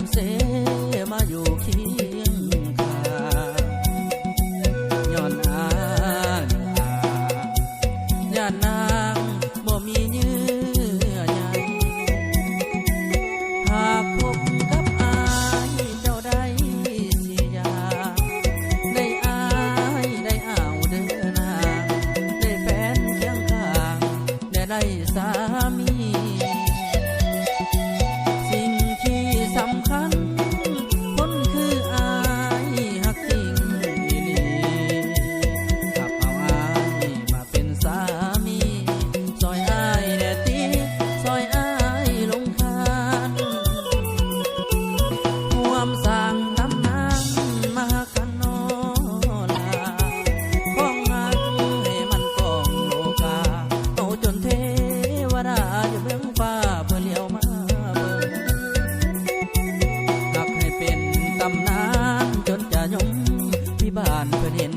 ງເສມາຢູ່ຄຽງຂ້າງ ຍ້ອນອາຍ ຢ້ານນາງບໍ່ມີເຍື່ອໃຍ ຫາກພົບກັບອາຍເຈົ້າໄດ້ຊິຢາກ ໄດ້ອາຍໄດ້ອາວເດີນາງ ໄດ້ແຟນຄຽງຂ້າງ ແລະໄດ້ສາມີ ສິ່ງທີ່ສຳຄັນ ຄົນຄືອາຍຮັກຈິງອີ່ຫຼີ ຮັບເອົາອາຍມາເປັນສາມີ ຊ່ອຍອາຍແດ່ຕິ ຊ່ອຍອາຍລົງຄານ ຮ່ວມສ້າງຕຳນານມາຫາ ກັນນໍລາ ຂອງຮັກໃຫ້ມັນກ້ອງໂລກາ ເອົາຈົນເທວະດາຢູ່ເບື້ອງຟ້າເພິ່ນຫຼຽວມາເບິ່ງ ຮັກໃຫ້ເປັນຕຳນານຈົນຈະຍົມພິບານເພິ່ນເຫັນ